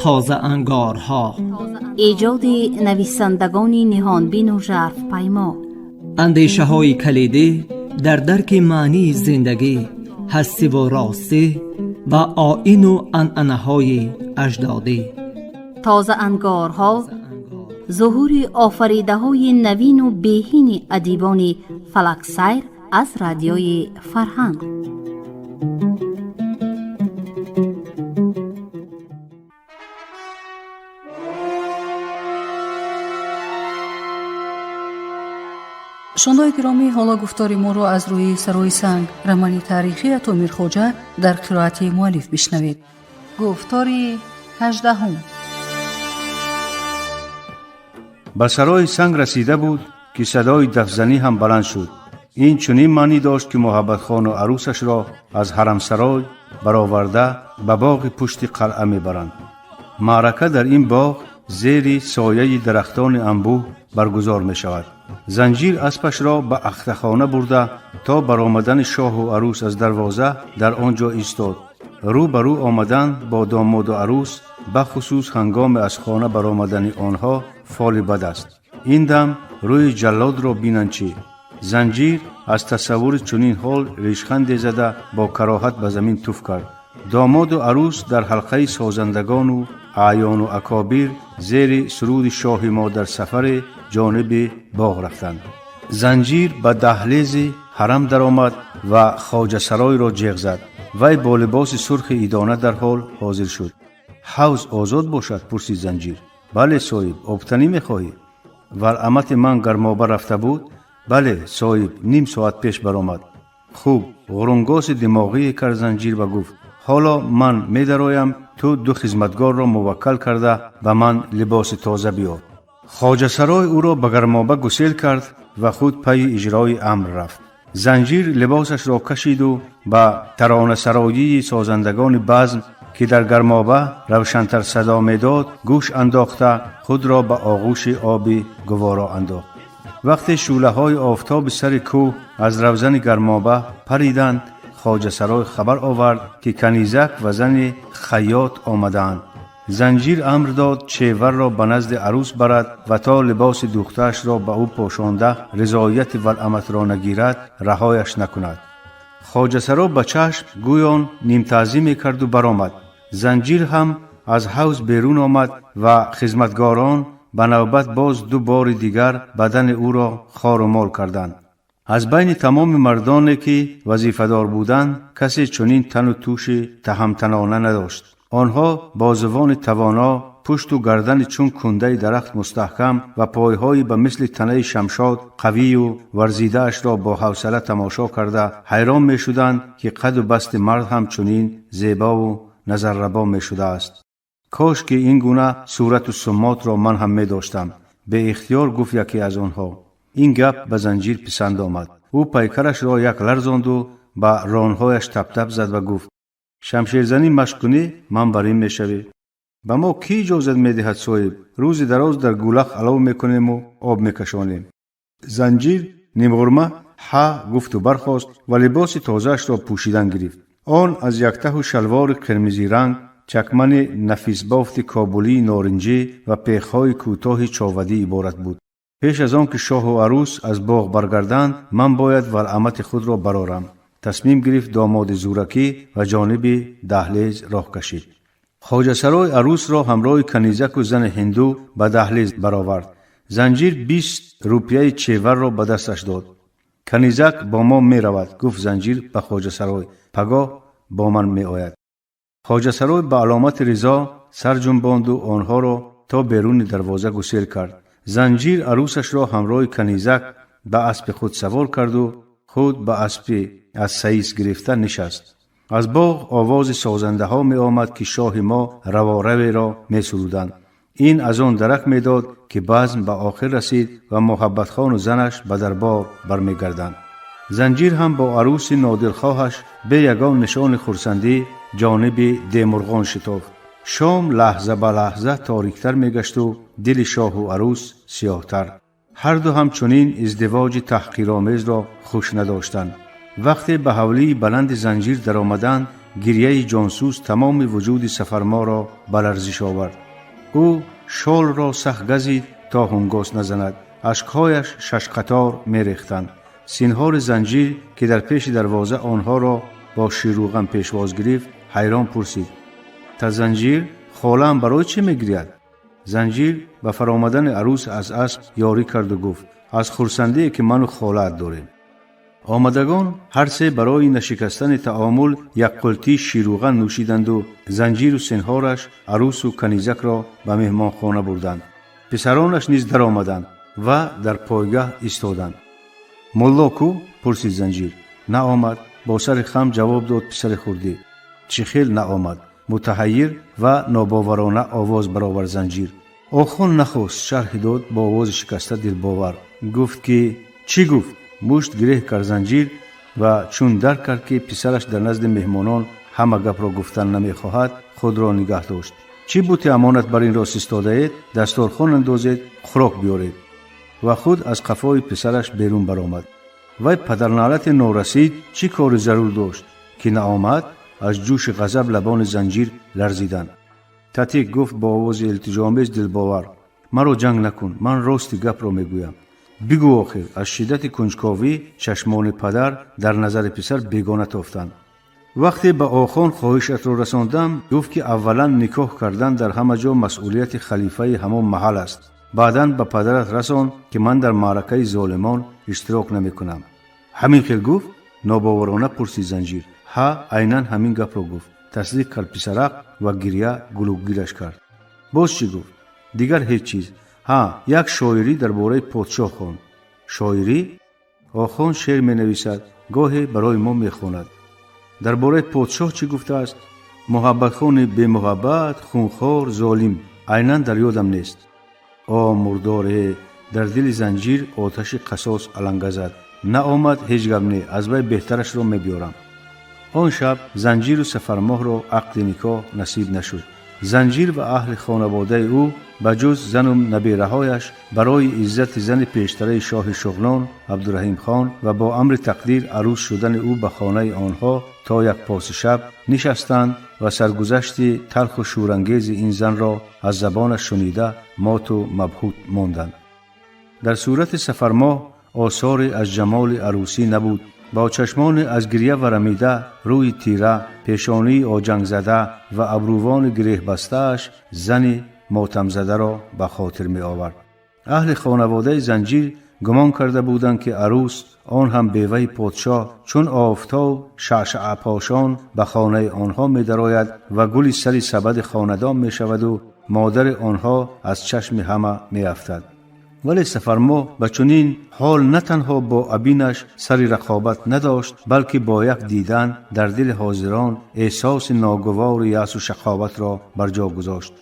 Тозаангорҳо. Эҷоди нависандагони ниҳонбину жарфпаймо. Андешаҳои калидӣ дар дарки маънии зиндагӣ, ҳастиву ростӣ ва оину анъанаҳои аҷдодӣ. Тозаангорҳо зуҳури офаридаҳои навину беҳини адибони фалаксайр аз Радиои Фарҳанг. Шунавандагони гиромӣ, ҳоло гуфтори моро аз рӯи «Сарои санг», романи таърихии Атои Мирхоҷа, дар қироати муаллиф бишнавед. Гуфтори 18-ум. Ба Сарои Санг расида буд, ки садои дафзанӣ ҳам баланд шуд. Ин чунин маънӣ дошт, ки Муҳаббатхону арӯсашро аз ҳарамсарой бароварда, ба боғи пушти қалъа мебаранд. Маърака дар ин боғ зери сояи дарахтони анбӯҳ баргузор мешавад. Занҷир аспашро ба ахтахона бурда, то баромадани шоҳу арӯс аз дарвоза дар он ҷо истод. Рӯ ба рӯ омадан бо домоду арӯс, бахусус ҳангоми аз хона баромадани онҳо, фоли бад аст. Ин дам рӯи ҷаллодро бинанд чӣ? Занҷир аз тасаввури чунин ҳол ришханде зада, бо кароҳат ба замин туф кард. Домоду арӯс дар ҳалқаи созандагону аъёну акобир, зери суруди «Шоҳи мо дар сафаре», ҷониби боғ рафтанд. Занҷир ба даҳлези ҳарам даромад ва хоҷасаройро ҷеғ зад. Вай бо либоси сурхи идона дар ҳол ҳозир шуд. «Ҳавз озод бошад?» — пурсид Занҷир. «Бале, соҳиб, обтанӣ мехоҳӣ?» «Валамати ман гармоба рафта буд?» «Бале, соҳиб, ним соат пеш баромад». «Хуб», — ғурунгоси димоғие кард Занҷир ва гуфт: «Ҳоло ман медароям, ту ду хизматгорро муваккал карда, ба ман либоси тоза биёр». Хоҷасарой ӯро ба гармоба гусел кард ва худ пайи иҷрои амр рафт. Занҷир либосашро кашиду ба таронасароии созандагони базм, ки дар гармоба равшантар садо медод, гӯш андохта, худро ба оғӯши оби гуворо андохт. Вақте шӯълаҳои офтоби сари кӯҳ аз равзани гармоба париданд, хоҷасарой хабар овард, ки канизак ва зани хайёт омадаанд. Занҷир амр дод, чеварро ба назди арӯс барад ва то либоси духтаашро ба ӯ пошонда, ризояти валаматро нагирад, раҳояш накунад. Хоҷасаро ба чашм гӯён нимтаъзӣ мекарду баромад. Занҷир ҳам аз ҳавз берун омад ва хизматгорон ба навбат боз ду бори дигар бадани ӯро хору мол карданд. Аз байни тамоми мардоне, ки вазифадор буданд, касе чунин тану тӯши таҳамтанона надошт. Онҳо бозувони тавоно, пушту гардани чун кундаи дарахт мустаҳкам ва пойҳои ба мисли танаи шамшод қавию варзидаашро бо ҳавсала тамошо карда, ҳайрон мешуданд, ки қаду басти мард ҳам чунин зебову назаррабо мешудааст. «Кош ки ин гуна сурату суммотро ман ҳам медоштам», — беихтиёр гуфт яке аз онҳо. Ин гап ба Занҷир писанд омад. Ӯ пайкарашро як ларзонду ба ронҳояш таптап зад ва гуфт: «Шамшерзанӣ машқ кунӣ, ман бар ин мешавӣ». «Ба мо кӣ иҷозат медиҳад, соҳиб? Рӯзи дароз дар гулах алов мекунему об мекашонем». Занҷир нимғурма «Ҳа» гуфту бархост ва либоси тозаашро пӯшидан гирифт. Он аз яктаҳу шалвори қирмизиранг, чакмани нафисбофти кобулии норинҷӣ ва пехҳои кӯтоҳи човадӣ иборат буд. «Пеш аз он ки шоҳу арӯс аз боғ баргарданд, ман бояд валамати худро барорам», — тасмим гирифт домоди зӯракӣ ва ҷониби даҳлез роҳ кашид. Хоҷасарой арӯсро ҳамроҳи канизаку зани ҳинду ба даҳлез баровард. Занҷир 20 рупияи чеварро ба дасташ дод. «Канизак бо мо меравад», — гуфт Занҷир ба хоҷасарой. «Пагоҳ бо ман меояд». Хоҷасарой ба аломати ризо сар ҷунбонду онҳоро то беруни дарвоза гусел кард. Занҷир арӯсашро ҳамроҳи канизак ба аспи худ савор карду худ ба аспи аз саис гирифта нишаст. Аз боғ овози созандаҳо меомад, ки «Шоҳи мо равораверо» месуруданд. Ин аз он дарак медод, ки базм ба охир расид ва Муҳаббатхону занаш ба дарбор бармегарданд. Занҷир ҳам бо арӯси нодилхоҳаш бе ягон нишони хурсандӣ ҷониби Демурғон шитофт. Шом лаҳза ба лаҳза ториктар мегашту дили шоҳу арӯс сиёҳтар. Ҳарду ҳам чунин издивоҷи таҳқиромезро хуш надоштанд. Вақте ба ҳавлии баланди Занҷир даромаданд, Гирьяи ҷонсӯз тамоми вуҷуди Сафармоҳро ба ларзиш овард. Ӯ шолро сахт газид, то ҳунгос назанад. Ашкҳояш шашқатор мерехтанд. Синҳори Занҷир, ки дар пеши дарвоза онҳоро бо ширруған пешвоз гирифт, ҳайрон пурсид: «Та Занҷир, холаам барои чӣ мегиряд?» Занҷир ба фаромадани арӯс аз асп ёрӣ карду гуфт: «Аз хурсандие, ки ману холаат дорем». Омадагон ҳар се барои нашикастани таомул як қултӣ ширруған нӯшиданду Занҷиру синҳораш арӯсу канизакро ба меҳмонхона бурданд. Писаронаш низ даромаданд ва дар пойгаҳ истоданд. «Мулло кӯ?» пурсид Занҷир. «Наомад», бо сари хам ҷавоб дод писари хурдӣ. «Чӣ хел наомад?» мутаҳаййир ва нобоварона овоз баровард Занҷир. «Охон нахост», шарҳи дод бо овози шикаста Дилбовар. «Гуфт, ки…» «Чӣ гуфт?» мушт гиреҳ кард Занҷир ва чун дарк кард, ки писараш дар назди меҳмонон ҳама гапро гуфтан намехоҳад, худро нигаҳ дошт. «Чӣ бути амонат бар ин рост истодаед? Дасторхон андозед, хӯрок биёред». Ва худ аз қафои писараш берун баромад. «Вай падарналати норасид чӣ кори зарур дошт, ки наомад?» Аз ҷӯши ғазаб лабони Занҷир ларзиданд. «Татик», гуфт бо овози илтиҷоомез Дилбовар, «маро ҷанг накун, ман рости гапро мегӯям». «Бигӯ охир». Аз шиддати кунҷковӣ чашмони падар дар назари писар бегона тофтанд. «Вақте ба охон хоҳишатро расондам, гуфт, ки аввалан никоҳ кардан дар ҳама ҷо масъулияти халифаи ҳамон маҳал аст. Баъдан ба падарат расон, ки ман дар маъракаи золимон иштирок намекунам». «Ҳамин хел гуфт?» нобоварона пурсид Занҷир. «Ҳа, айнан ҳамин гапро гуфт», тасдиқ кард писарак ва гирья гулӯгираш кард. «Боз чӣ гуфт?» «Дигар ҳеҷ чиз. Ҳа, як шоирӣ дар бораи подшоҳ хонд». «Шоирӣ?» «Охон шеър менависад, гоҳе барои мо мехонад». «Дар бораи подшоҳ чӣ гуфтааст?» «Муҳаббатхони бемуҳаббат, хунхор, золим. Айнан дар ёдам нест». «О, мурдоре!» Дар дили Занҷир оташи қасос аланга зад. «Наомад, ҳеҷ гап не, аз вай беҳтарашро мебиёрам». Он шаб Занҷиру Сафармоҳро ақди никоҳ насиб нашуд. Занҷир ва аҳли хонаводаи ӯ, ба ҷуз зану набераҳояш, барои иззати зани пештараи шоҳи Шуғнон Абдураҳимхон ва бо амри тақдир арӯс шудани ӯ ба хонаи онҳо то як поси шаб нишастанд ва саргузашти талху шӯрангези ин занро аз забонаш шунида, моту мабҳут монданд. Дар сурати Сафармоҳ осоре аз ҷамоли арӯсӣ набуд. Бо чашмони аз гирья варамида, рӯи тира, пешонии оҷангзада ва абрувони гиреҳбастааш зани мотамзадаро ба хотир меовард. Аҳли хонаводаи Занҷир гумон карда буданд, ки арӯс, он ҳам беваи подшоҳ, чун офтоб шаъшаъпошон ба хонаи онҳо медарояд ва гули сари сабади хонадон мешаваду модари онҳо аз чашми ҳама меафтад. Вале Сафармоҳ ба чунин ҳол на танҳо бо абинаш сари рақобат надошт, балки бо як дидан дар дили ҳозирон эҳсоси ногувори яъсу шақоватро бар ҷо гузошт.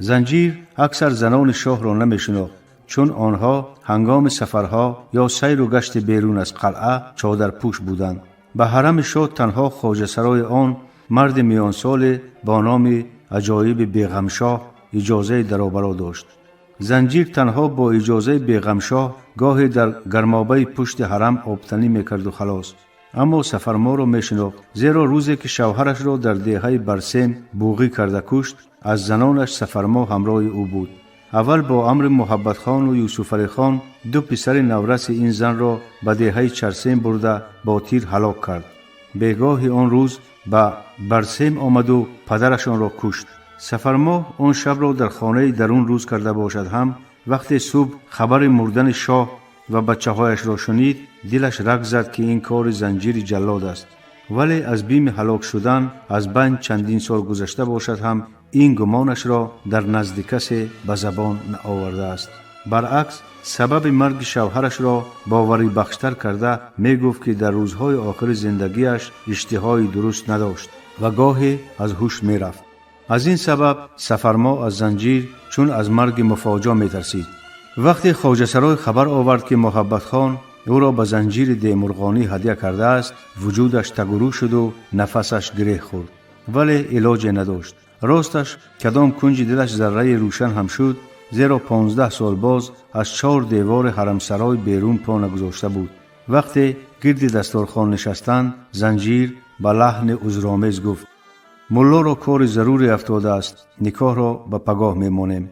Занҷир аксар занони шоҳро намешинохт, чун онҳо ҳангоми сафарҳо ё сайру гашти берун аз қалъа чодарпӯш буданд. Ба ҳарами шоҳ танҳо хоҷасарои он, марди миёнсоле бо номи аҷоиби Беғамшоҳ, иҷозаи даробаро дошт. Занҷир танҳо бо иҷозаи Беғамшоҳ гоҳе дар гармобаи пушти ҳарам обтанӣ мекарду халос. Аммо Сафармоҳро мешинохт, зеро рӯзе ки шавҳарашро дар деҳаи Барсем буғӣ карда кушт, аз занонаш Сафармоҳ ҳамроҳи ӯ буд. Аввал бо амри Муҳаббатхону Юсуфалихон ду писари навраси ин занро ба деҳаи Чарсем бурда бо тир ҳалок кард. Бегоҳи он рӯз ба Барсем омаду падарашонро кушт. Сафармоҳ он шабро дар хонаи дарун рӯз карда бошад ҳам, вақте субҳ хабари мурдани шоҳ ва бачаҳояшро шунид, дилаш раг зад, ки ин кори Занҷири ҷаллод аст. Вале аз бими ҳалок шудан аз банд чандин сол гузашта бошад ҳам, ин гумонашро дар назди касе ба забон наовардааст. Баръакс, сабаби марги шавҳарашро боварибахштар карда мегуфт, ки дар рӯзҳои охири зиндагиаш иштиҳои дуруст надошт ва гоҳе аз ҳуш мерафт. Аз ин сабаб Сафармоҳ аз Занҷир чун аз марги муфоҷо метарсид. Вақте хоҷасарой хабар овард, ки Муҳаббатхон ӯро ба Занҷири Демурғонӣ ҳадя кардааст, вуҷудаш тагурӯ шуду нафасаш гиреҳ хӯрд, вале илоҷе надошт. Росташ, кадом кунҷи дилаш зарраи рӯшан ҳам шуд, зеро 15 сол боз аз чор девори ҳарамсарой берун по нагузошта буд. Вақте гирди дасторхон нишастанд, Занҷир ба лаҳни узромез гуфт: Муллоро кори заруре афтодааст, никоҳро ба пагоҳ мемонем.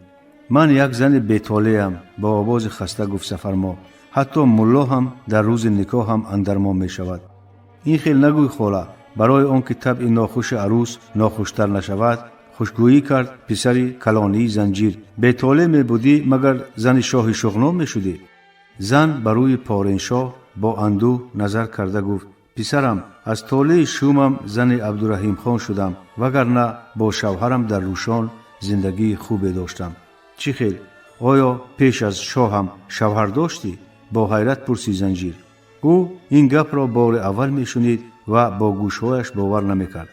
Ман як зани бетолеам, бо овози хаста гуфт Сафармо. Ҳатто мулло ҳам дар рӯзи никоҳам андармон мешавад. Ин хел нагӯй, хола, барои он ки табъи нохуши арӯс нохуштар нашавад, хушгӯӣ кард писари калонии Занҷир. Бетолеъ мебудӣ, магар зани шоҳи Шуғнон мешудӣ? Зан ба рӯи Пореншоҳ бо андӯҳ назар карда гуфт: писарам, аз толеи шумам зани Абдураҳимхон шудам, вагарна бо шавҳарам дар Рӯшон зиндагии хубе доштам. Чӣ хел? Оё пеш аз шоҳам шавҳар доштӣ? Бо ҳайрат пурсид Занҷир. Ӯ ин гапро бори аввал мешунид ва бо гӯшҳояш бовар намекард.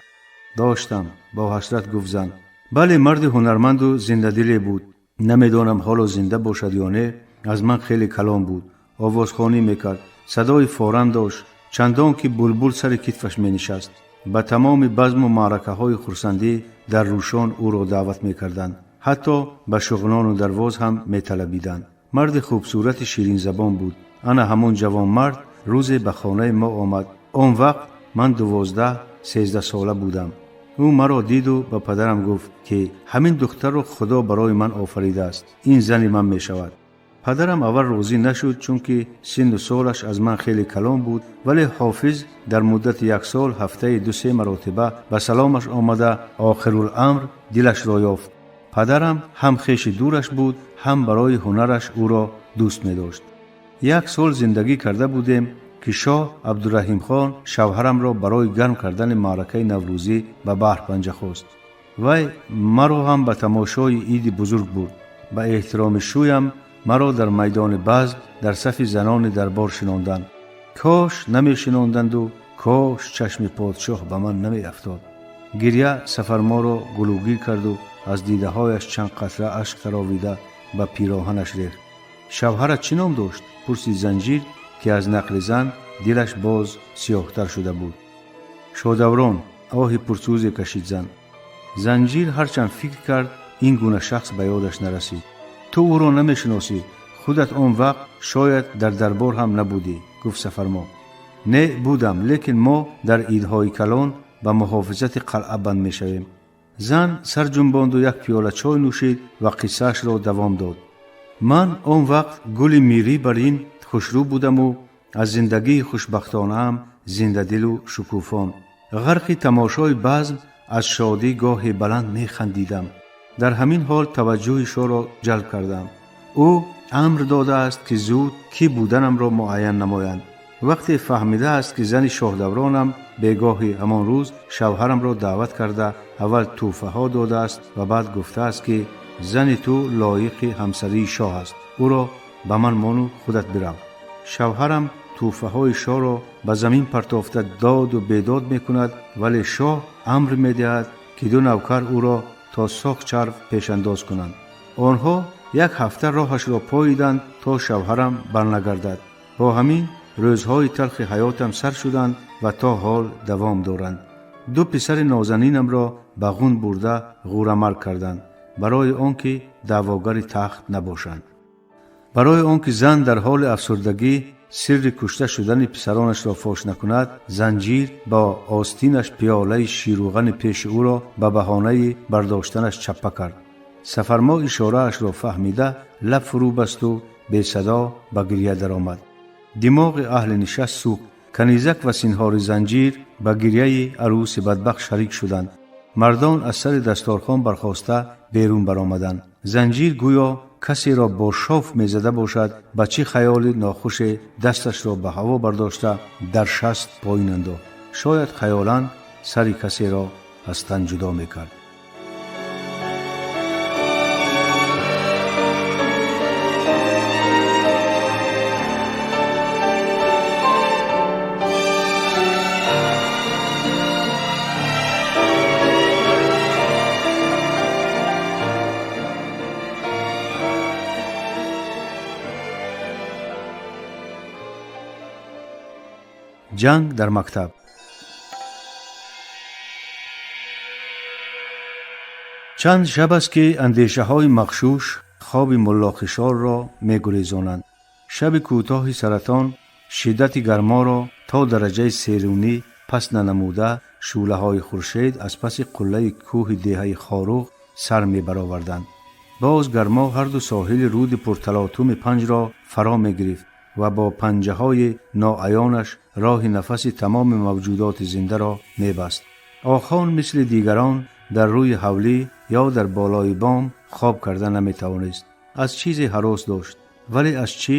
Доштам, бо ҳасрат гуфт зан. Бале, марди ҳунарманду зиндадиле буд. Намедонам ҳоло зинда бошад ё не. Аз ман хеле калон буд. Овозхонӣ мекард, садои форам дошт, чандон ки булбул сари китфаш менишаст. Ба тамоми базму маъракаҳои хурсандӣ дар Рӯшон ӯро даъват мекарданд. Ҳатто ба Шуғнону Дарвоз ҳам металабиданд. Марди хубсурати ширинзабон буд. Ана ҳамон ҷавонмард рӯзе ба хонаи мо омад. Он вақт ман 12-13 сола будам. Ӯ маро диду ба падарам гуфт, ки ҳамин духтарро Худо барои ман офаридааст, ин зани ман мешавад. Падарам аввал розӣ нашуд, чунки синну солаш аз ман хеле калон буд, вале Ҳофиз дар муддати як сол ҳафтаи ду-се маротиба ба саломаш омада охируламр дилашро ёфт. Падарам ҳам хеши дураш буд, ҳам барои ҳунараш ӯро дӯст медошт. Як сол зиндагӣ карда будем, ки шоҳ Абдураҳимхон шавҳарамро барои гарм кардани маъракаи наврӯзӣ ба баҳр панҷа хост. Вай маро ҳам ба тамошои иди бузург бурд. Ба эҳтироми шӯям маро дар майдони базм дар сафи занони дарбор шинонданд. Кош намешинонданду кош чашми подшоҳ ба ман намеафтод. Гирья Сафарморо гулӯгир карду аз дидаҳояш чанд қатра ашк таровида ба пироҳанаш рехт. Шавҳарат чӣ ном дошт? Пурсид Занҷир, ки аз нақли зан дилаш боз сиёҳтар шуда буд. Шодаврон, оҳи пурсӯзе кашид зан. Занҷир ҳарчанд фикр кард, ин гуна шахс ба ёдаш нарасид. Ту ӯро намешиносӣ, худат он вақт шояд дар дарбор ҳам набудӣ, гуфт Сафармо. Не, будам, лекин мо дар идҳои калон ба муҳофизати қалъа банд мешавем. Зан сар ҷунбонду як пиёла чой нӯшид ва қиссаашро давом дод. Ман он вақт гули мирӣ бар ин хушрӯ будаму аз зиндагии хушбахтонаам зиндадилу шукуфон. Ғарқи тамошои базм аз шодӣ гоҳе баланд механдидам. Дар ҳамин ҳол таваҷҷӯҳи шоҳро ҷалб кардам. Ӯ амр додааст, ки зуд кӣ буданамро муайян намоянд. Вақте фаҳмидааст, ки зани шоҳдавронам, бегоҳи ҳамон рӯз шавҳарамро даъват карда аввал тӯҳфаҳо додааст ва баъд гуфтааст, ки зани ту лоиқи ҳамсарии шоҳ аст, ӯро ба ман мону худат бирав. Шавҳарам тӯҳфаҳои шоҳро ба замин партофта доду бедод мекунад, вале шоҳ амр медиҳад, ки ду навкар ӯро то соқ чарф пешандоз кунанд. Онҳо як ҳафта роҳашро поиданд, то шавҳарам барнагардад. Бо ҳамин рӯзҳои талхи ҳаётам сар шуданд ва то ҳол давом доранд. Ду писари нозанинамро ба ғун бурда ғӯрамарг карданд, барои он ки даъвогари тахт набошанд. Барои он ки зан дар ҳоли афсурдагӣ сирри кушта шудани писаронашро фош накунад, Занҷир бо остинаш пиёлаи ширӯғани пеши ӯро ба баҳонаи бардоштанаш чаппа кард. Сафармо ишораашро фаҳмида лаб фурӯ басту бесадо ба гирья даромад. Димоғи аҳли нишаст сӯхт. Канизак ва синҳори Занҷир ба гирьяи арӯси бадбахт шарик шуданд. Мардон аз сари дасторхон бархоста берун баромаданд. Занҷир гӯё касеро бо шоф мезада бошад, ба чӣ хаёли нохуше дасташро ба ҳаво бардошта дар шаст поин андохт. Шояд хаёлан сари касеро аз тан ҷудо мекард. Ҷанг дар мактаб. Чанд шаб аст, ки андешаҳои мағшуш хоби муллохишорро мегурезонанд. Шаби кӯтоҳи саратон шиддати гарморо то дараҷаи серунӣ пас нанамуда, Шӯълаҳои хуршед аз паси қуллаи кӯҳи деҳаи Хоруғ сар мебароварданд. Боз гармо ҳарду соҳили руди пурталотуми Панҷро фаро мегирифт ва бо панҷаҳои ноаёнаш роҳи нафаси тамоми мавҷудоти зиндаро мебаст. Охон мисли дигарон дар рӯи ҳавлӣ ё дар болои бом хоб карда наметавонист. Аз чизе ҳарос дошт, вале аз чӣ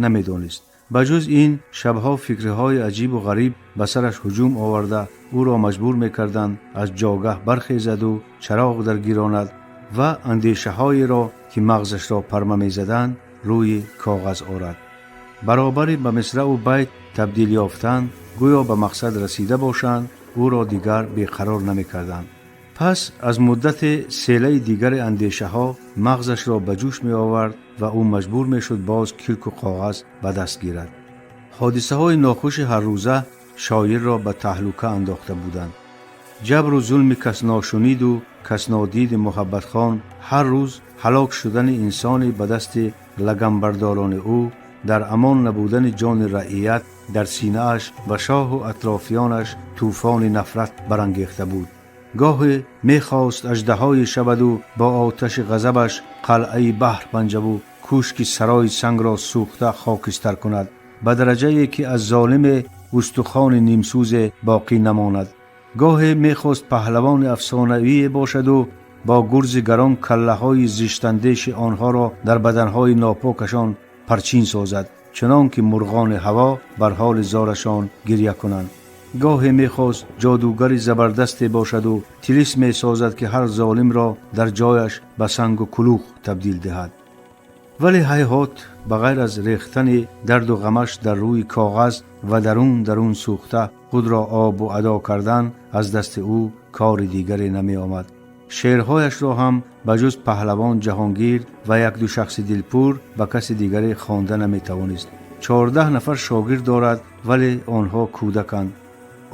намедонист. Ба ҷуз ин, шабҳо фикрҳои аҷибу ғариб ба сараш ҳуҷум оварда, ӯро маҷбур мекарданд аз ҷогаҳ бархезаду чароғ даргиронад ва андешаҳоеро, ки мағзашро парма мезаданд, рӯи коғаз орад. Баробари ба мисраъу байт табдил ёфтан, гӯё ба мақсад расида бошанд, ӯро дигар беқарор намекарданд. Пас аз муддате селаи дигари андешаҳо мағзашро ба ҷӯш меовард ва ӯ маҷбур мешуд боз килку коғаз ба даст гирад. Ҳодисаҳои нохуши ҳаррӯза шоирро ба таҳлука андохта буданд. Ҷабру зулми касношуниду каснодиди Муҳаббатхон, ҳар рӯз ҳалок шудани инсоне ба дасти лаганбардорони ӯ, дар амон набудани ҷони раият дар синааш ба шоҳу атрофиёнаш тӯфони нафрат барангехта буд. Гоҳе мехост аждаҳое шаваду бо оташи ғазабаш қалъаи баҳр панҷаву кӯшки Сарои Сангро сӯхта хокистар кунад, ба дараҷае ки аз золиме устухони нимсӯзе боқӣ намонад. Гоҳе мехост паҳлавони афсонавие бошаду бо гурзи гарон каллаҳои зиштандеши онҳоро дар баданҳои нопокашон парчин созад, чунон ки мурғони ҳаво бар ҳоли зорашон гирья кунанд. Гоҳе мехост ҷодугари забардасте бошаду тилис месозад, ки ҳар золимро дар ҷояш ба сангу кулух табдил диҳад. Вале ҳайҳот, ба ғайр аз рехтани дарду ғамаш дар рӯи коғаз ва дарун дарун сӯхта худро обу адо кардан, аз дасти ӯ кори дигаре намеомад. Шеърҳояшро ҳам ба ҷуз паҳлавон Ҷаҳонгир ва якду шахси дилпур ба каси дигаре хонда наметавонист. 14 нафар шогирд дорад, вале онҳо кӯдаканд.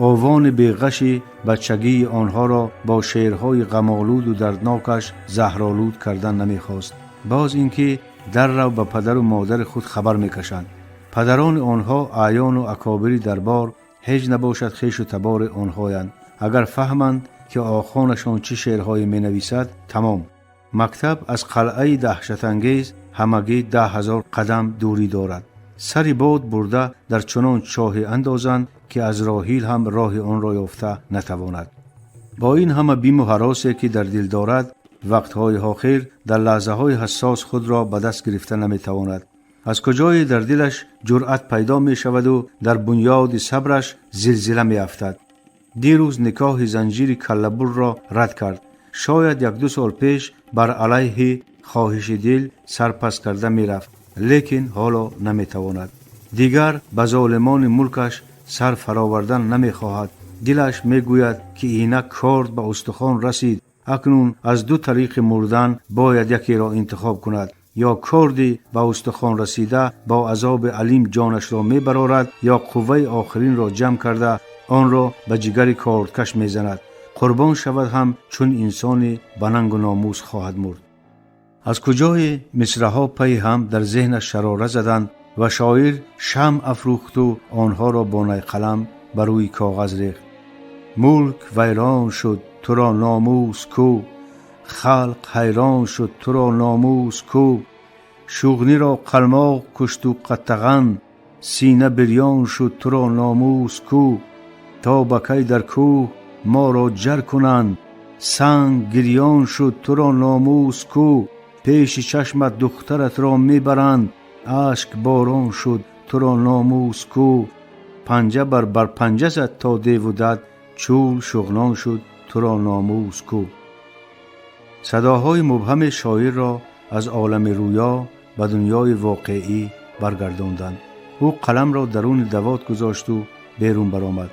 Овони беғаши бачагии онҳоро бо шеърҳои ғамолуду дарднокаш заҳролуд кардан намехост. Боз ин ки даррав ба падару модари худ хабар мекашанд. Падарони онҳо аъёну акобири дарбор, ҳеҷ набошад хешу табори онҳоянд. Агар фаҳманд, ки охонашон чӣ шеърҳое менависад, тамом. Мактаб аз қалъаи даҳшатангез ҳамагӣ 10 000 қадам дурӣ дорад. Сари бод бурда дар чунон чоҳе андозанд, ки Азроҳил ҳам роҳи онро ёфта натавонад. Бо ин ҳама биму ҳаросе, ки дар дил дорад, вақтҳои охир дар лаҳзаҳои ҳассос худро ба даст гирифта наметавонад. Аз куҷое дар дилаш ҷуръат пайдо мешаваду дар бунёди сабраш зилзила меафтад. Дирӯз никоҳи занҷири каллабурро рад кард. Шояд якду сол пеш бар алайҳи хоҳиши дил сарпас карда мерафт, лекин ҳоло наметавонад. Дигар ба золимони мулкаш сар фаровардан намехоҳад. Дилаш мегӯяд, ки инак корд ба устухон расид, акнун аз ду тариқи мурдан бояд якеро интихоб кунад: ё корди ба устухон расида бо азоби алим ҷонашро мебарорад, ё қувваи охиринро ҷамъ карда онро ба ҷигари кордкаш мезанад. Қурбон шавад ҳам, чун инсони ба нангу номус хоҳад мурд. Аз куҷое мисраҳо пайи ҳам дар зеҳнаш шарора заданд ва шоир шамъ афрӯхту онҳоро бо найқалам ба рӯи коғаз рехт. Мулк вайрон шуд, туро номус кӯ? Халқ ҳайрон шуд, туро номус кӯ? Шуғниро қалмоқ кушту қаттаған, сина бирён шуд, туро номус кӯ? То ба кай дар кӯҳ моро ҷар кунанд? Санг гирён шуд, туро номус кӯ? Пеши чашмат духтаратро мебаранд, ашк борон шуд, туро номус кӯ? Панҷа бар бар панҷа зад то деву дад, чӯл шуғнон шуд, туро номус кӯ? Садоҳои мубҳами шоирро аз олами рӯё ба дунёи воқеӣ баргардонданд. Ӯ қаламро даруни давот гузошту берун баромад.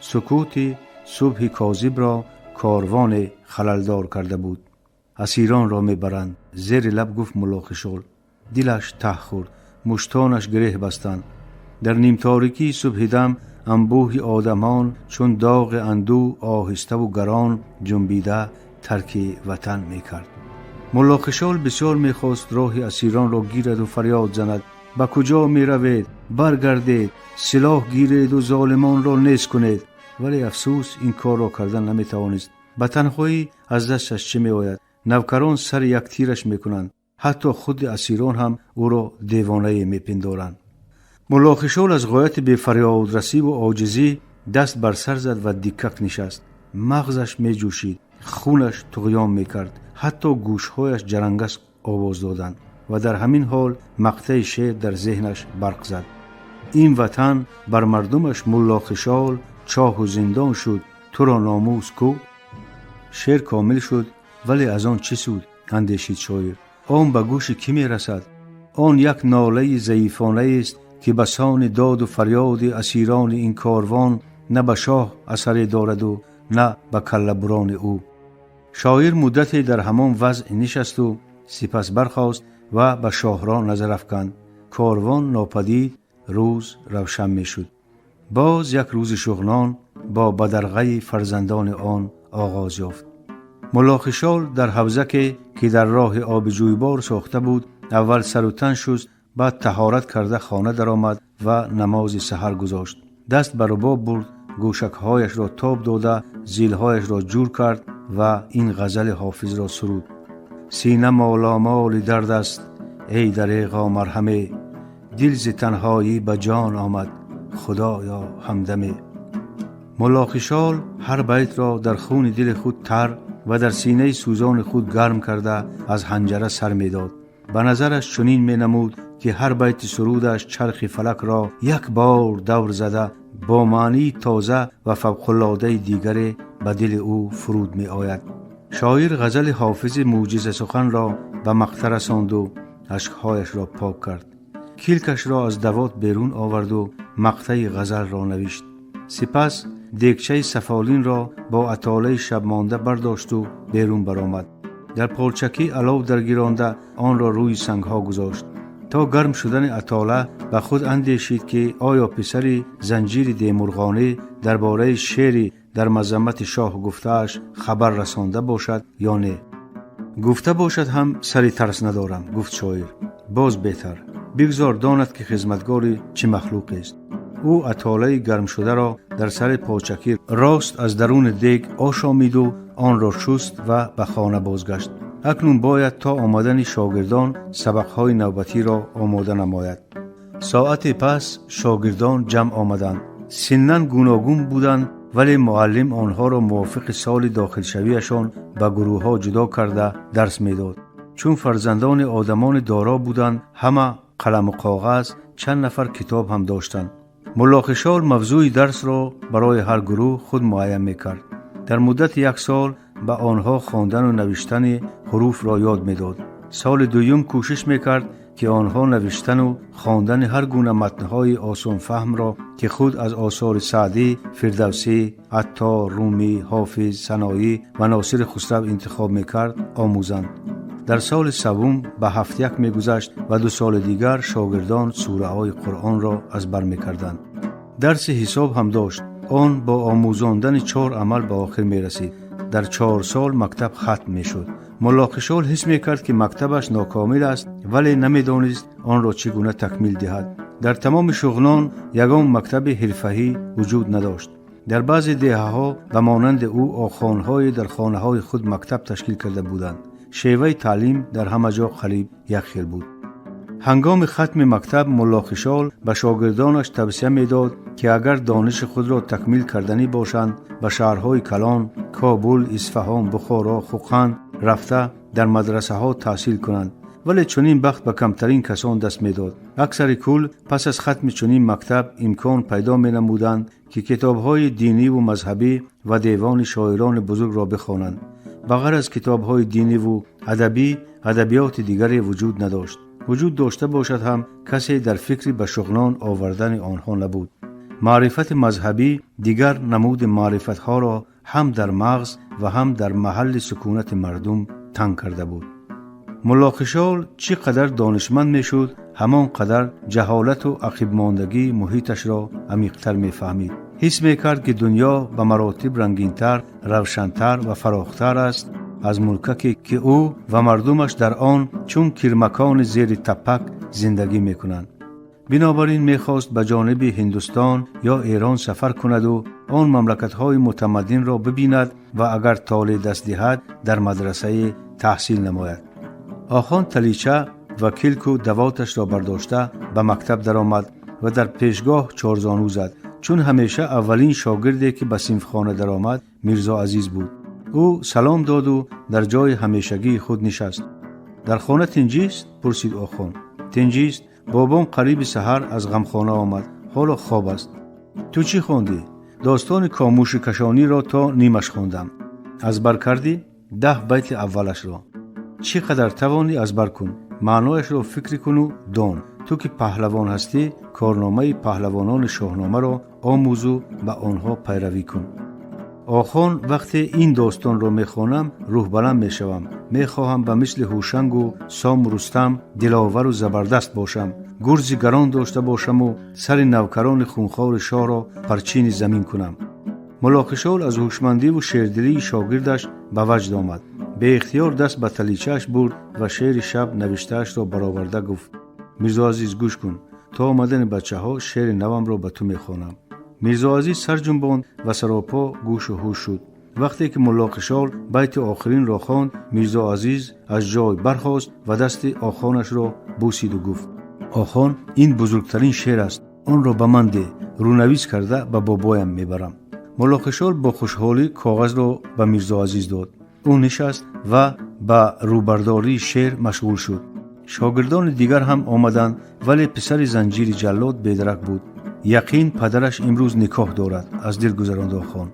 Сукути субҳи козибро корвоне халалдор карда буд. Асиронро мебаранд, зери лаб гуфт Муллохишол. Дилаш таҳ хӯрд, муштонаш гиреҳ бастанд. Дар нимторикии субҳидам анбӯҳи одамон чун доғи андӯ оҳиставу гарон ҷунбида тарки ватан мекард. Муллохишол бисёр мехост роҳи асиронро гираду фарёд занад: «Ба куҷо меравед? Баргардед, силоҳ гиреду золимонро нез кунед!» Вале афсӯс, ин корро кардан наметавонист. Ба танҳоӣ аз дасташ чӣ меояд? Навкарон сари як тираш мекунанд. Ҳатто худи асирон ҳам ӯро девонае мепиндоранд. Муллохишол аз ғояти бефарёдрасиву оҷизӣ даст бар сар зад ва диккак нишаст. Мағзаш меҷӯшид, хунаш туғён мекард, ҳатто гӯшҳояш ҷарангас овоз доданд ва дар ҳамин ҳол мақтаи шеър дар зеҳнаш барқ зад. Ин ватан бар мардумаш, Муллохишол, чоҳу зиндон шуд, туро номус кӯ? Шеър комил шуд, вале аз он чӣ суд? Андешид шоир. Он ба гӯши кӣ мерасад? Он як нолаи заифонаест, ки ба сони доду фарёди асирони ин корвон на ба шоҳ асаре дораду, на ба каллабурони ӯ. Шоир муддате дар ҳамон вазъ нишасту сипас бархост ва ба шоҳроҳ назар афканд. Корвон нопадид, рӯз равшан мешуд. Боз як рӯзи Шуғнон бо бадарғаи фарзандони он оғоз ёфт. Муллохишол дар ҳавзаке, ки дар роҳи оби ҷӯйбор сохта буд, аввал сару тан шуст, баъд таҳорат карда хона даромад ва намози саҳар гузошт. Даст ба рубоб бурд, гӯшакҳояшро тоб дода, зилҳояшро ҷур кард ва ин ғазали Ҳофизро суруд: Сина моломоли дард аст, эй дареғо марҳаме, дил зи танҳоӣ ба ҷон омад, худоё ҳамдаме. Муллохишол ҳар байтро дар хуни дили худ тар ва дар синаи сӯзони худ гарм карда аз ҳанҷара сар медод. Ба назараш чунин менамуд, ки ҳар байти сурудаш чархи фалакро як бор давр зада, бо маънии тоза ва фавқулодаи дигаре ба дили ӯ фуруд меояд. Шоир ғазали Ҳофизи мӯъҷизасуханро ба мақта расонду ашкҳояшро пок кард, килкашро аз давот берун оварду мақтаи ғазалро навишт. Сипас дегчаи сафолинро бо атолаи шабмонда бардошту берун баромад. Дар полчакӣ алов даргиронда, онро рӯи сангҳо гузошт. То гарм шудани атола ба худ андешид, ки оё писари Занҷири Демурғонӣ дар бораи шеъри дар мазаммати шоҳ гуфтааш хабар расонда бошад ё не. Гуфта бошад ҳам, сари тарс надорам, гуфт шоир. Боз беҳтар, бигзор донад, ки хизматгори чӣ махлуқест. Ӯ атолаи гармшударо дар сари почакӣ рост аз даруни дег ошомиду онро шуст ва ба хона бозгашт. Акнун бояд то омадани шогирдон сабақҳои навбатиро омода намояд. Соате пас шогирдон ҷамъ омаданд. Синнан гуногун буданд, вале муаллим онҳоро мувофиқи соли дохилшавиашон ба гурӯҳҳо ҷудо карда дарс медод. Чун фарзандони одамони доро буданд, ҳама қаламу коғаз, чанд нафар китоб ҳам доштанд. Муллохишол мавзӯи дарсро барои ҳар гурӯҳ худ муайян мекард. Дар муддати як сол ба онҳо хондану навиштани ҳуруфро ёд медод. Соли дуюм кӯшиш мекард, ки онҳо навиштану хондани ҳар гуна матнҳои осонфаҳмро, ки худ аз осори Саъдӣ, Фирдавсӣ, Аттор, Румӣ, Ҳофиз, Саноӣ ва Носири Хусрав интихоб мекард, омӯзанд. Дар соли саввум ба ҳафтяк мегузашт ва 2 соли дигар шогирдон сураҳои Қуръонро аз бар мекарданд. Дарси ҳисоб ҳам дошт. Он бо омӯзондани чор амал ба охир мерасид. Дар 4 сол мактаб хатм мешуд. Муллохишол ҳис мекард, ки мактабаш нокомил аст, вале намедонист онро чӣ гуна такмил диҳад. Дар тамоми Шуғнон ягон мактаби ҳирфаӣ вуҷуд надошт. Дар баъзе деҳаҳо ба монанди ӯ охонҳое дар хонаҳои худ мактаб ташкил карда буданд. Шеваи таълим дар ҳама ҷо қариб як хел буд. Ҳангоми хатми мактаб Муллохишол ба шогирдонаш тавсия медод, ки агар дониши худро такмил карданӣ бошанд, ба шаҳрҳои калон Кобул, Исфаҳон, Бухоро, Хӯқанд рафта дар мадрасаҳо таҳсил кунанд. Вале чунин бахт ба камтарин касон даст медод. Аксари кул пас аз хатми чунин мактаб имкон пайдо менамуданд, ки китобҳои диниву мазҳабӣ ва девони шоирони бузургро бихонанд. Ба ғайр аз китобҳои диниву адабӣ, адабиёти дигаре вуҷуд надошт. Вуҷуд дошта бошад ҳам, касе дар фикри ба Шуғнон овардани онҳо набуд. Маърифати мазҳабӣ дигар намуди маърифатҳоро ҳам дар мағз ва ҳам дар маҳалли сукунати мардум танг карда буд. Муллохишол чӣ қадар донишманд мешуд, ҳамон қадар ҷаҳолату ақибмондагии муҳиташро амиқтар мефаҳмид. Ҳис мекард, ки дунё ба маротиб рангинтар, равшантар ва фарохтар аст аз мулкаке, ки ӯ ва мардумаш дар он чун кирмакони зери таппак зиндагӣ мекунанд. Бинобар ин мехост ба ҷониби Ҳиндустон ё Эрон сафар кунаду Он мамлакатҳои мутамаддинро бибинад ва агар толеъ даст диҳад, дар мадрасае таҳсил намояд. Охон талича ва килку давоташро бардошта ба мактаб даромад ва дар пешгоҳ чорзону зад. Чун ҳамеша аввалин шогирде, ки ба синфхона даромад, Мирзо Азиз буд. Ӯ салом доду дар ҷои ҳамешагии худ нишаст. Дар хона тинҷист? Пурсид охон. Тинҷист. Бобом қариби саҳар аз ғамхона омад, ҳоло хоб аст. Ту чӣ хондӣ? Достони Комуши Кашониро то нимаш хондам. Аз бар кардӣ? 10 байти аввалашро. Чӣ қадар тавонӣ, аз бар кун. Маънояшро фикрӣ куну дон. Ту ки паҳлавон ҳастӣ, корномаи паҳлавонони Шоҳномаро омӯзу ба онҳо пайравӣ кун. Охон, вақте ин достонро мехонам, рӯҳбаланд мешавам. Мехоҳам ба мисли Ҳушангу Сому Рустам диловару забардаст бошам, гурзи гарон дошта бошаму сари навкарони хунхори шоҳро парчини замин кунам. Муллоқишол аз ҳушмандиву шердилии шогирдаш ба ваҷд омад. Беихтиёр даст ба таличааш бурд ва шеъри шаб навиштаашро бароварда гуфт: Мирзоазиз, гӯш кун, то омадани бачаҳо шеъри навамро ба ту мехонам. Мирзоазиз сар ҷунбонд ва саропо гӯшу ҳуш шуд. Вақте ки Муллоқишол байти охиринро хонд, Мирзоазиз аз ҷой бархост ва дасти охонашро бусиду гуфт: Охон, ин бузургтарин шеър аст, онро ба ман деҳ, рӯнавис карда ба бобоям мебарам. Муллоқишол бо хушҳолӣ коғазро ба Мирзоазиз дод. Ӯ нишаст ва ба рӯбардории шеър машғул шуд. Шогирдони дигар ҳам омаданд, вале писари Занҷири ҷаллод бедарак буд. Яқин, падараш имрӯз никоҳ дорад, аз дил гузаронд охон,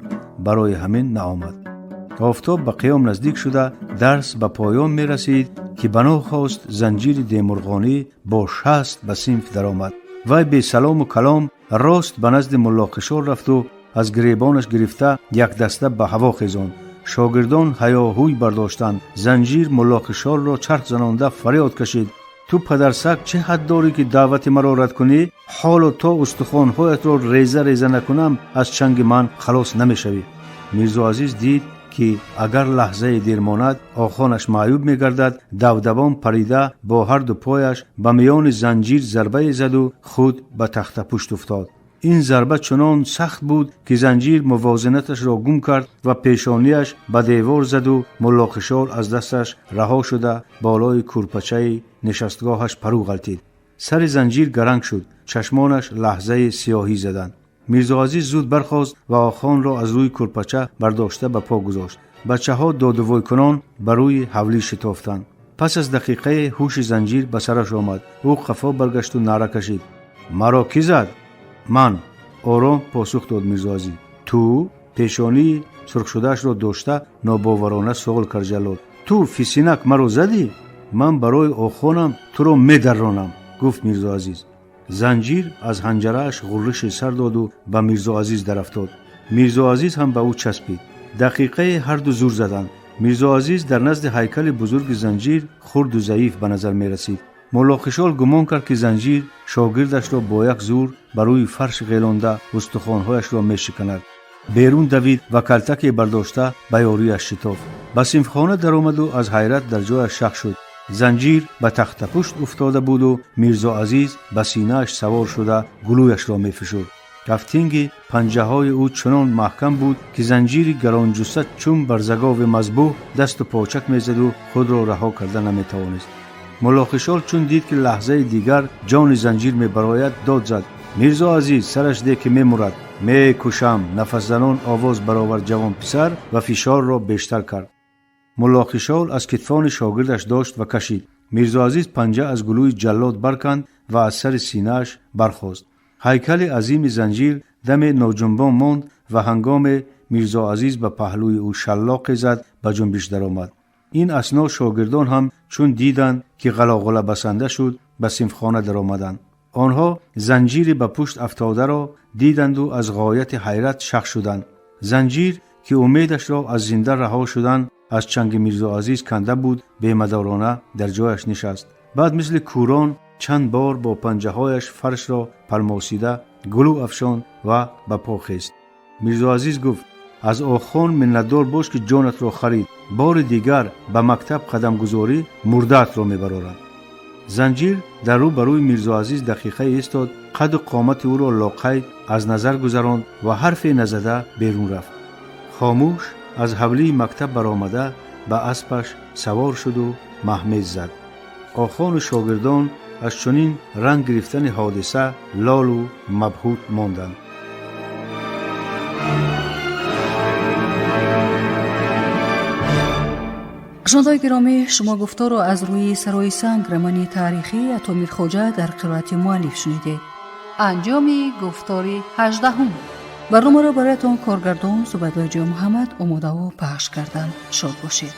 барои ҳамин наомад. Офтоб ба қиём наздик шуда, дарс ба поён мерасид, ки банохост Занҷири Демурғонӣ бо шаст ба синф даромад. Вай бесалому калом рост ба назди Муллоқишол рафту аз гиребонаш гирифта якдаста ба ҳаво хезонд. Шогирдон ҳаёҳӯй бардоштанд. Занҷир Муллоқишолро чарх занонда фарёд кашид: Ту падарсаг чӣ ҳад дорӣ, ки даъвати маро рад кунӣ? Ҳоло то устухонҳоятро реза реза накунам, аз чанги ман халос намешавӣ. Мирзоазиз дид, ки агар лаҳзае дер монад, охонаш маъюб мегардад. Давдавон парида бо ҳарду пояш ба миёни занҷир зарбае заду худ ба тахтапушт уфтод. Ин зарба чунон сахт буд, ки занҷир мувозинаташро гум кард ва пешонияш ба девор заду Муллоқишол аз дасташ раҳо шуда, болои кӯрпачаи нишастгоҳаш парӯ ғалтид. Сари занҷир гаранг шуд, чашмонаш лаҳзаи сиёҳӣ заданд. Мирзоазиз зуд бархост ва охонро аз рӯи кӯрпача бардошта ба по гузошт. Бачаҳо додувойкунон ба рӯи ҳавлӣ шитофтанд. Пас аз дақиқае ҳуши занҷир ба сараш омад. Ӯ қафо баргашту наъра кашид: Маро кӣ зад? Ман, ором посух дод Мирзоазиз. Ту? Пешонии сурхшудаашро дошта нобоварона суол кард ҷаллод. Ту, фисинак, маро задӣ? Ман барои охонам туро медарронам, гуфт Мирзоазиз. Занҷир аз ҳанҷарааш ғурриши сар доду ба Мирзоазиз дарафтод. Мирзоазиз ҳам ба ӯ часпид. Дақиқае ҳарду зур заданд. Мирзоазиз дар назди ҳайкали бузурги занҷир хурду заиф ба назар мерасид. Муллоқишол гумон кард, ки занҷир шогирдашро бо як зур ба рӯи фарш ғелонда устухонҳояшро мешиканад. Берун давид ва калтаке бардошта ба ёрияш шитофт. Ба синфхона даромаду аз ҳайрат дар ҷояш шах шуд. Занҷир ба тахтапушт уфтода буду Мирзоазиз ба синааш савор шуда гулӯяшро мефишурд. Кафтинги панҷаҳои ӯ чунон маҳкам буд, ки занҷири гаронҷусса чун барзагови мазбӯҳ дасту почак мезаду худро раҳо карда наметавонист. Муллоқишол чун дид, ки лаҳзаи дигар ҷони занҷир мебарояд, дод зад: Мирзо Азиз, сараш де, ки мемурад! Мекушам! Нафасзанон овоз баровард ҷавонписар ва фишорро бештар кард. Муллоқишол аз китфони шогирдаш дошт ва кашид. Мирзоазиз панҷа аз гулӯи ҷаллод барканд ва аз сари синааш бархост. Ҳайкали азими занҷир даме ноҷунбон монд ва ҳангоме Мирзоазиз ба паҳлӯи ӯ шаллоқе зад, ба ҷунбиш даромад. Ин асно шогирдон ҳам чун диданд, ки ғалоғула басанда шуд, ба синфхона даромаданд. Онҳо занҷири ба пушт афтодаро диданду аз ғояти ҳайрат шах шуданд. Занҷир, ки умедашро аз зинда раҳо шудан аз чанги Мирзоазиз канда буд, бемадорона дар ҷояш нишаст. Баъд мисли кӯрон чанд бор бо панҷаҳояш фаршро палмосида гулӯ афшонд ва ба по хест. Мирзоазиз гуфт: Аз охон миннатдор бош, ки ҷонатро харид. Бори дигар ба мактаб қадамгузорӣ, мурдаатро мебарорам. Занҷир дар рӯ ба рӯи Мирзоазиз дақиқае истод, қаду қомати ӯро лоқайд аз назар гузаронд ва ҳарфе назада берун рафт. Хомӯш аз ҳавлии мактаб баромада, ба аспаш савор шуду маҳмез зад. Охону шогирдон аз чунин ранг гирифтани ҳодиса лолу мабҳут монданд. Шунавандаои гиромӣ, шумо гуфторро аз рӯи «Сарои санг» романи таърихии Ато Мирхоҷа дар қироати муаллиф шунидед. Анҷоми гуфтори 18-ум. Барномаро бароятон коргардон Зубайдуллоҷон Муҳаммад омодаву пахш карданд. Шод бошед.